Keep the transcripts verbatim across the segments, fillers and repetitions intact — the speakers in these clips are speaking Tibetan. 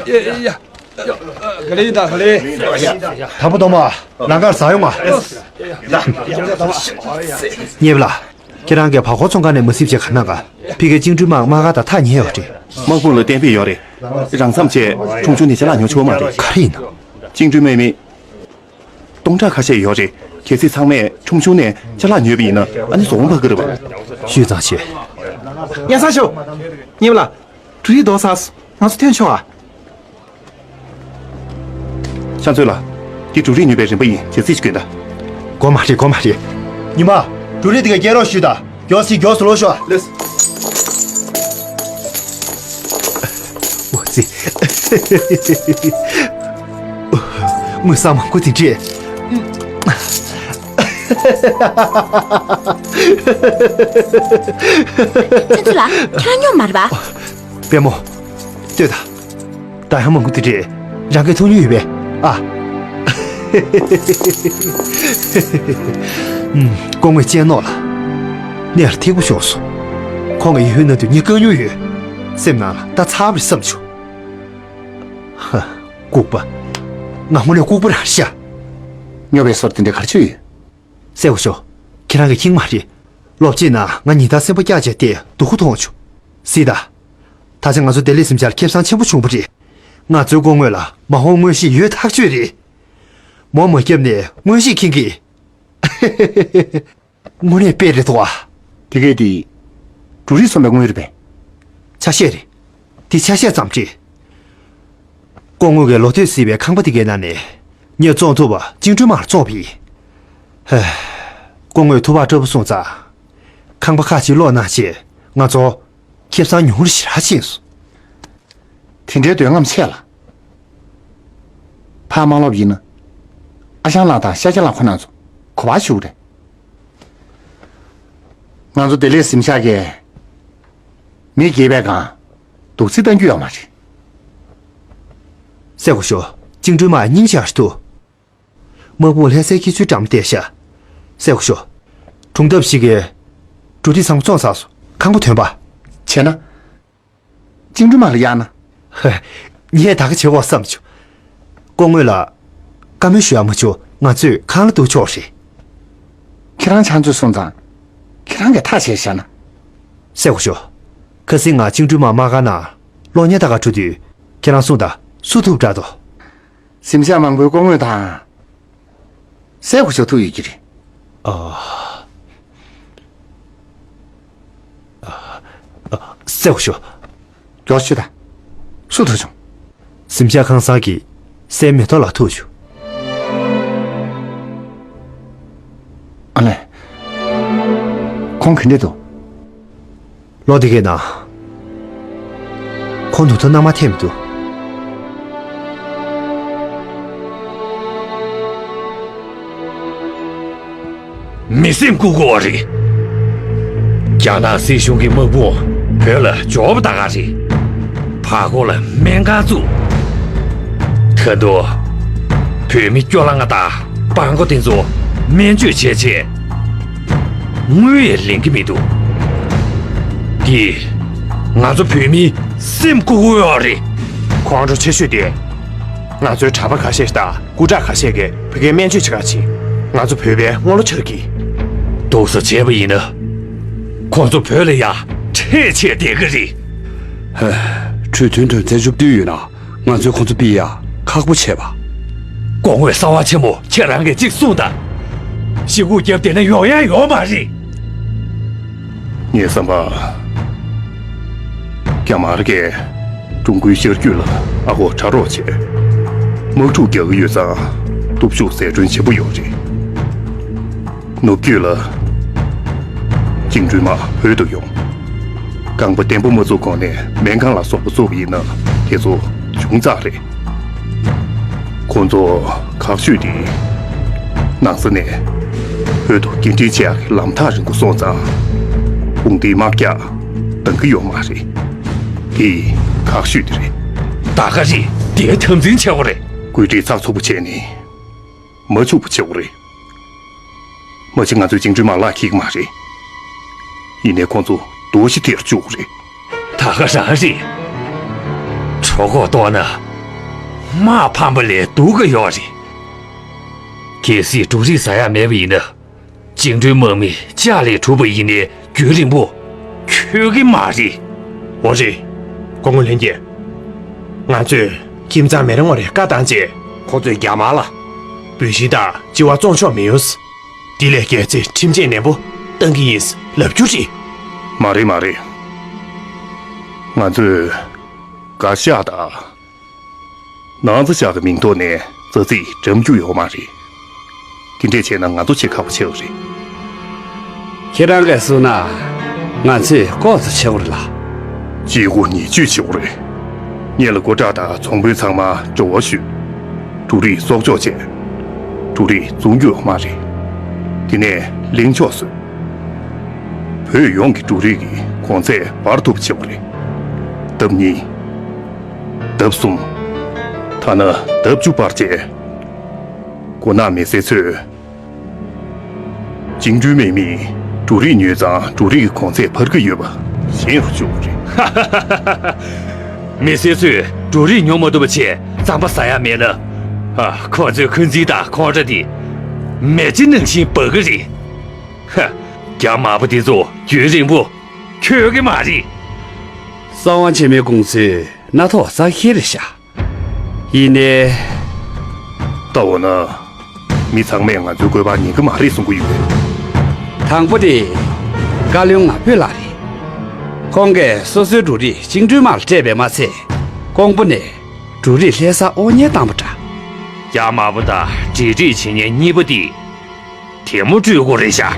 ཡ་ཡ་ཡ། ག་ལེ་ཡིན་ད་ག་ལེ། དྭགས་པོ་སྟོང་མ། ལང་ཀར་ཟ་ཡོང་ང་། ཉེ་བ་ལ། ཁྱེད་རང་གིས་བར་སྐོར་ཚོང་ཁང་ནས་མ་གཟིགས་བྱས་ག་ན་ག་ཕི་གའི་བཅིངས་འགྲོལ་དམག་དམག་སྒར་དང་ཐག་ཉེ་ཡོད་རེད། དམག་དཔུང་ལ་གཏན་འབེབས་ཡོད་རེད། རང་མཚམས་བཅད་ཁྲུང་ཆུང་ནས་ཅ་ལག་ཉོ་ཆོག་མ་རེད། ག་རེ་ཡིན་ན། བཅིངས་འགྲོལ་དམག་མི་སྟོང་ཕྲག་ཁ་ཤས་ཡོད་རེད། གལ་སྲིད་ཚང་མས་ཁྲུང་ཆུང་ནས་ཅ་ལག་ཉོས་པ་ཡིན་ན་ཨ་ནི་ཟོག་པོ་འཕར་གི་རེད་པ། ཤོད་ཙང་ཤོད། ཉན་ས་ཤོག་ཉེ་བ་ལ། འབྲུ་རིགས་རྡོག་ཟ་སོང་། ང་ཚོ་ཐོན་ཆོག་ཨ། ཤང་ཚོས་ལ། འདི་འབྲུ་རིགས་ཉོས་པའི་རིན་པ་ཡིན། ཇ་རྩིས་ཤིག་གྱོན་དང་། དགོས་མ་རེད་དགོས་མ་རེད། ཉི་མ། འབྲུ་རིགས་དེ་ག་སྐྱེལ་རོགས་ཞུས་དང་། མགྱོགས་སེ་མགྱོགས་སུ་ལོག་ཤོག་ཨ། ལེས། འོ་ཙི། དངུལ་སྲང་མང་པོ་དེ་འདྲས། ཁྱེད་ཚོ་ལ་ཁྱེད་རང་སྨྱོ་མ་རེད་པ། པད་མོ། ལྟོས་དང་། ད་ཡང་མང་པོ་དེ་འདྲས་རང་གིས་འཐུང་མྱོང་ཡོད་པས་ཨ། ཨུམ། སྐུ་ངོ་གཅེན་ནོར་ལགས། གནས་ལ་ཐིགས་པ་ཤོར་སོང་། ཁོང་གིས་ཡིད་ཧུར་གནང་དུས་ངས་བཀག་མྱོང་ཡོད། སེམས་ནང་ལ་ད་ཚར་བ་རེད་བསམ་བྱུང་། ཧ། ལྐུགས་པ། ང་དངོས་གནས་ལྐུགས་པ་རང་ཤ། སྨྱོ་བའི་སོར་དེ་འདྲ་ག་ཚོད་ཡོད། སེ་གོ་ཤོ། ཁྱེད་རང་གིས་མཁྱེན་མ་རེད། སློབ་གྲྭའི་ནང་ང་ཉིན་ལྟར་སེམས་པ་སྐྱག་བྱས་ཏེ་སྡུག་པོ་མཐོང་བྱུང་། སྲིད་ད། ད་ཆ་ང་ཚོ་བདེ་ལེགས་གཟིམ་ཤག་ལ་ཁེ་བཟང་ཆེན་པོ་བྱུང་བ་རེད། ང་ཚོའི་སྐུ་ངོ་ལ་མ་འོངས་མངོན་ཤེས་ཡོད་ཐག་ཆོད་རེད། མོ་མ་བརྒྱབ་ནས་མངོན་ཤེས་མཁྱེན་གི། དངོས་གནས་དཔེ་རེད་དོ། དེ་གས་དེ། འབྲུ་རིགས་ཚོང་པའི་དངུལ་རེད་པས། ཆ་ཤས་རེད། དེ་ཆ་ཤས་ཙམ་རེད། སྐུ་ངོ་གིས་ལོ་སྟོད་བསྲེས་པའི་ཁང་པ་དེ་གའི་ནང་ནས་ངས་བཙོང་ཐུབ་པ་བཅིངས་འགྲོལ་དམག་ལ་བཙོངས་པ་ཡིན། ཧེ། སྐུ་ངོས་ཐུགས་ཕམ་འདྲ་པོ་གསུངས་ཙང་། ཁང་པ་ཁག་ཅིག་སློག་གནང་བྱས་ང་ཚོ་ཁེ་བཟང་ཉུང་རུ་ཞེ་དྲག་ཕྱིན་སོང་། དེ་འདྲའི་འདོད་རྔམ་ཆེ་ལ། ཕར་མ་སློབ་ཡིན་ན། ཨ་ཞང་ལགས་དང་ཤཱཀྱ་ལགས་ཁོ་རང་ཚོ་གོ་བ་ཞུ་རེད། ང་ཚོ་བདེ་ལེགས་གཟིམ་ཤག་གི་མི་སྒེར་བའི་སྒང་དུག་རྫི་བཏང་རྒྱུ་ཡོད་མ་རེད། སེ་གོ་ཤོ། བཅིངས་འགྲོལ་དམག་སྙིང་རྗེ་ཞིག་འདུག་དམག་དཔུང་ལྷ་སའི་ཁྱི་ཚོའི་འགྲམ་བསྡད་ཤག་སེ་གོ་ཤོ། སྒྲུང་འདེབས་ཤིག་གིས་འབྲུ་རིགས་ཚང་མ་བཙོངས་ཚར་སོང་། ཁང་པ་ཐོན་པ། བྱས་ན། བཅིངས་འགྲོལ་དམག་ལ་གཡར་ན། ཧེ། ངས་ད་ག་བྱེད་དགོས་བསམ་བྱུང་། སྐུ་ངོ་ལ། བཀའ་མོལ་ཞུ་ཡག་མ་བྱུང་ང་ཚོས་ཁང་གླ་བསྡུ་ཆོག་རེད། ཁྱེད་རང་ཕྱག་མཛོད་སོང་ཙང་། ཁྱེད་རང་གིས་ཐག་བཅད་བཞག་ན། སེ་གོ་ཤོ། ཁ་སང་ང་བཅིངས་འགྲོལ་དམག་དམག་སྒར་ནང་གློག་བརྙན་ལྟ་གར་འགྲོ་དུས་ཁྱེད་རང་གསུངས་དང་སུ་ཐུབ་དྲག་འདུག་གཟིམ་ཤག་མང་པོའི་སྐུ་ངོ་དང་། སེ་གོ་ཤོ་ཐུག་ཡོད་ཀྱི་རེད། ཨ། ཨ། ཨ། སེ་གོ་ཤོ། མགྱོགས་ཤོད་དང་། སུ་ཐུག་བྱུང་། གཟིམ་ཤག་ཁང་གསར་གྱི་སའི་མེ་ཏོག་ལགས་ཐུག་བྱུང་། ཨ་ལས། ཁོང་ག་འདྲས་འདུག་ལོ་འདི་གའི་ནང་། ཁོང་དུག་ཐོག་ནང་མ་ཐེབས་མི་འདུག་མི་སེམས་འགུག་དགོས་པ་རེད། རྒྱ་ནག་སྲིད་གཞུང་གི་དམག་དཔུང་བོད་ལ་འབྱོར་བ་ད་ག་རེད། བར་སྐོར་ལ་སྨན་ཁང་བཙུགས། ད་དུང་། བོད་མི་སྐྱོ་ལང་ང་དང་སྤྲང་པོ་དེ་ཚོ་སྨན་བཅོས་བྱས་བྱས། དངུལ་ཡང་ལེན་གྱི་མི་འདུག་འདི། ང་ཚོ་བོད་མིའི་སེམས་འགུག་དགོས་པ་རེད། ཁོང་ཁྲོ་ཆེ་ཤོས་དེ། ང་ཚོའི་གྲྭ་པ་ཁ་ཤས་དང་སྐུ་དྲག་ཁ་ཤས་ཀྱིས་བོད་སྐད་སྨན་བཅོས་བྱེད་ག་ཕྱིན། ང་ཚོ་བོད་པའི་དངུལ་ལོ་འཆར་གྱིས། འདུག་སེ་བྱས་པ་ཡིན་ན། ཁོང་ཚོ་བོད་ལ་ཡ་ཁྲལ་ཆད་བསྡད་ཀྱི་རེད། ཧེ། གྲོས་མཐུན་དོན་ཚན་བཅུ་བདུན་ཡོད་ན་ང་ཚོས་ཁོང་ཚོ་ཕུད་ཡ་ཁག་པོ་བྱས་པ། སྐུ་ངོ་གསང་བ་ཆེན་མོ་ཁྱེད་རང་གིས་གཅིག་གསུངས་དང་། ཞེ་འགུག་བརྒྱབ་བསྡད་ན་ཡོང་ཡ་ཡོད་མ་རེད། ངའི་བསམ་པར། རྒྱ་དམར་གྱིས་ཀྲུང་གོའི་ཤར་རྒྱུད་ལ་ཨ་སྒོར་ཕྲ་རོགས་བྱས། དམག་འཁྲུག་རྒྱག་གི་ཡོད་ཙང་སྟོབས་ཤུགས་ཟད་གྲོན་ཆེན་པོ་ཡོད་རེད། ནུབ་རྒྱུད་ལ་བཅིངས་འགྲོལ་དམག་བོད་དུ་ཡོང་། རྐང་པ་བརྟན་པོ་མ་བཙུགས་གོང་ནས་སྨན་ཁང་ལ་སོགས་པ་བཙུགས་པ་ཡིན་ན་དེ་ཚོ་ཆུང་ཙག་རེད། ཁོང་ཚོ་ཁག་ཤོས་དེ་ནང་ས་ནས་བོད་དུ་སྐད་འཕྲིན་བྱེད་ཡག་གི་ལམ་ཐག་རིང་པོ་སོང་ཙང་། དཔུང་སྡེའི་དམག་རྒྱགས་འདང་གི་ཡོད་མ་རེད། དེ་ཁག་ཤོས་དེ་རེད། ད་ག་རེད། དེ་དམ་འཛིན་བྱེད་དགོས་རེད། བཀོད་སྒྲིག་ཚགས་ཚུད་པོ་བྱས་ནས་མ་འཆུག་པ་བྱེད་དགོས་རེད། མ་གཞི་ང་ཚོས་བཅིངས་འགྲོལ་དམག་གླགས་འཁེལ་གྱི་མ་རེད། ཡིན་ནའི་ཁོང་ཚོ་རྡོ་ཞིག་དེར་བཅུག་རེད། ད་ག་རང་རེད། གྲོད་ཁོག་ལྟོགས་ན་ དམག་ཕམ་པ་ལས་སྡུག་ག་ཡོད་རེད། གལ་སྲིད་འབྲུ་རིགས་ཟ་ཡ་མེད་པ་ཡིན་ན། བཅིངས་འགྲོལ་དམག་མི་ལྕགས་ལས་གྲུབ་པ་ཡིན་ནའི་རྒྱུན་རིང་པོ་འཁྱོལ་གི་མ་རེད། འོ་རེད། སྐུ་ངོ་ལྷན་རྒྱས། ང་ཚོས་ཁྱིམ་ཚང་མེ་རི་ངོ་རེ་བཀའ་བཏང་རྗེས། ཁོ་ཚོས་རྒྱ་དམར་ལ་འབུད་ཤིང་དང་ལྕི་བ་བཙོང་ཆོག་མི་ཡོང་། དེ་ལས་རྒྱལ་རྩེ་ཁྲིམས་ཆད་ནན་པོ་བཏང་གི་ཡིན་ལབ་རྒྱུ་རེད། མ་རེད་མ་རེད། ང་ཚོས་དགའ་ཤགས་དང་ནང་ཚ་ཤག་གི་མིང་ཐོག་ནས་མཛའ་བརྩེ་འགྲམ་རྒྱུ་ཡོད་མ་རེད། དེ་འདྲས་བྱས་ན་ང་ཚོ་ཆེས་ཁག་པོ་ཆེ་བ་རེད། ཁྱེད་རང་གིས་གསུངས་ན་ང་ཚོས་ལྐོག་ཏུ་བྱེད་དགོས་རེད་ལ། སྐྱེ་སྒོ་ཉེས་སྤྱོད་བྱེད་དགོས་རེད། སྔོན་ལ་སྐུ་དྲག་དང་ཚོང་དཔོན་ཚང་མ་འབྲེལ་བ་ཞུས། འབྲུ་རིགས་གསོག་འཇོག་བྱས། འབྲུ་རིགས་བཙོང་རྒྱུ་ཡོད་མ་རེད། དེ་ནས་ལེན་ཆོག་བཟོས། བོད་ཡོངས་ཀྱི་འབྲུ་རིགས་ཀྱི་གོང་ཚད་འབར་ཐུབ་པ་བྱེད་དགོས་རེད། ལྡབ་གཉིས། ལྡབ་གསུམ། ཐ་ན་ལྡབ་བཅུ་སྤར་བྱས། མགོ་ནག་མི་སེར་ཚོས་བཅིངས་འགྲོལ་དམག་མིས་འབྲུ་རིགས་ཉོས་ཙང་འབྲུ་རིགས་ཀྱི་གོང་ཚད་འཕར་གྱི་ཡོད་པ་ཞེན་རུ་བཅུག་པ་རེད། མི་སེར་ཚོས་འབྲུ་རིགས་ཉོ་མ་ཐུབ་པ་བྱས་རྩམ་པ་ཟ་ཡ་མེད་ན། ཨ། ཁོ་ཚོའི་འཁོན་འཛིན་དང་ཁོང་ཁྲོ་དེ་མེ་ལྕེ་ནང་བཞིན་འབར་གི་རེད། ཧ། རྒྱ་དམར་པོ་དེ་ཚོ་རྒྱུན་རིང་པོ་འཁྱོལ་གི་མ་རེད། གསང་བ་ཆེན་མོའི་དགོངས་ཚུལ་སྣ་ཐོག་རྩ་ཁྱེར་རེད་ཤག་ཡིན་ནའི། ད་འོ་ན། མི་ཚང་མས་ང་ཚོའི་བཀོད་པ་ཉན་གི་མ་རེད་གསུང་གི་ཡོད། དང་པོ་དེ། བཀའ་བློན་ང་ཕོད་ལགས་རེད། ཁོང་གིས་སོ་སོའི་འབྲུ་རིགས་བཅིངས་འགྲོལ་དམག་ལ་སྤྲད་པས་མ་ཚད། ཀོང་པོ་ནས་འབྲུ་རིགས་ལྷ་སར་དབོར་གཉེར་བཏང་བ་འདྲ། རྒྱ་དམར་པོ་དང་འབྲེལ་འདྲིས་བྱེད་མཁན་གཉིས་པོ་དེ། དེ་མོ་སྤྲོད་དགོས་རེད་ཤག་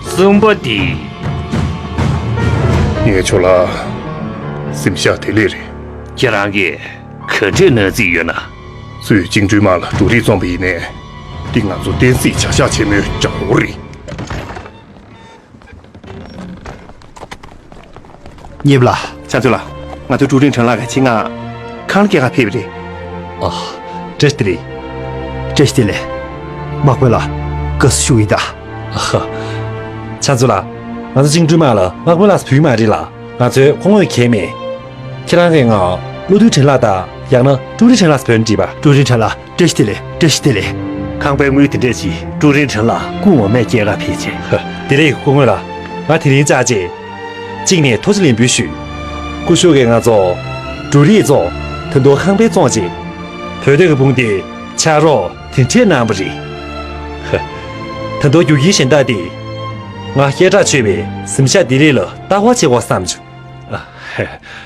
གསུམ་པ་དེ། ངའི་ཆོ་ལ། གཟིམ་ཤག་དེ་ལས་རེད། ཁྱེད་རང་གིས་ག་འདྲས་མནའ་བརྩིས་ཡོད་ན། ཚུར་བཅིངས་འགྲོལ་དམག་ལ་འབྲུ་རིགས་བཙོངས་པ་ཡིན་ནའི། འདི་ང་ཚོ་བསྟན་སྲིད་བྱ་གཞག་ཆེན་མོའི་དགྲ་བོ་རེད། གཉིས་པ་ལགས། ཕྱག་མཛོད་ལགས། ང་ཚོའི་ཀྲུའུ་རིན་ཁྲེན་ལགས་ཀྱིས་ང་ཁང་གླ་སྐྱེལ་ག་ཕེབས་པ་རེད། ཨ། བཀྲ་ཤིས་བདེ་ལེགས། བཀྲ་ཤིས་བདེ་ལེགས། དམག་དཔོན་ལགས། དགའ་བསུ་ཞུ་ཡིན་ད། ཨ་ཧ། ཕྱག་མཛོད་ལགས། ང་ཚོ་བཅིངས་འགྲོལ་དམག་ལ་དམག་དཔོན་ལགས་སུ་བུད་མ་རེད་ལགས། ང་ཚོའི་ཁོ་ངོས་གལ་མེད། ཁྱེད་རང་གིས་ང་བློ་མཐུན་ཁྲེན་ལགས་དང་ཡང་ན་ཀྲུའུ་རིན་ཁྲེན་ལགས་སུ་བུད་ན་འགྲིག་པ། ཀྲུའུ་རིན་ཁྲེན་ལགས། བཀྲ་ཤིས་བདེ་ལེགས། བཀྲ་ཤིས་བདེ་ལེགས། ཁང་པའི་དངུལ་དེ་འདྲས་ཅིག་ཀྲུའུ་རིན་ཁྲེན་ལགས་སྐུ་ངོ་མས་སྐྱེལ་ག་ཕེབས་བྱས། ཧ། བདེ་ལེགས་སྐུ་ངོ་ལགས། ང་དེ་རིང་བཅར་རྗེས། གཅིག་ནས་ཐུགས་རྗེ་ལེགས་འབུལ་ཞུས། སྐུ་ཞབས་ཀྱིས་ང་ཚོ་འབྲུ་རིགས་བཙོངས། ད་དུང་ཁང་པ་བཙོངས་རྗེས། བོད་དོན་གྱི་དཔུང་སྡེ་ཕྱག་རོགས་དེ་འདྲས་གནང་བ་རེད། ཧ། ད་དུང་རྒྱུ་རྐྱེན་གཞན་དག་དེ། ང་སྐད་གྲགས་ཆོད་པའི་གཟིམ་ཤག་བདེ་ལེགས་ལ་ལྟ་སྐོར་བྱེད་དགོས་བསམ་བྱུང་། ཨ། ཧ།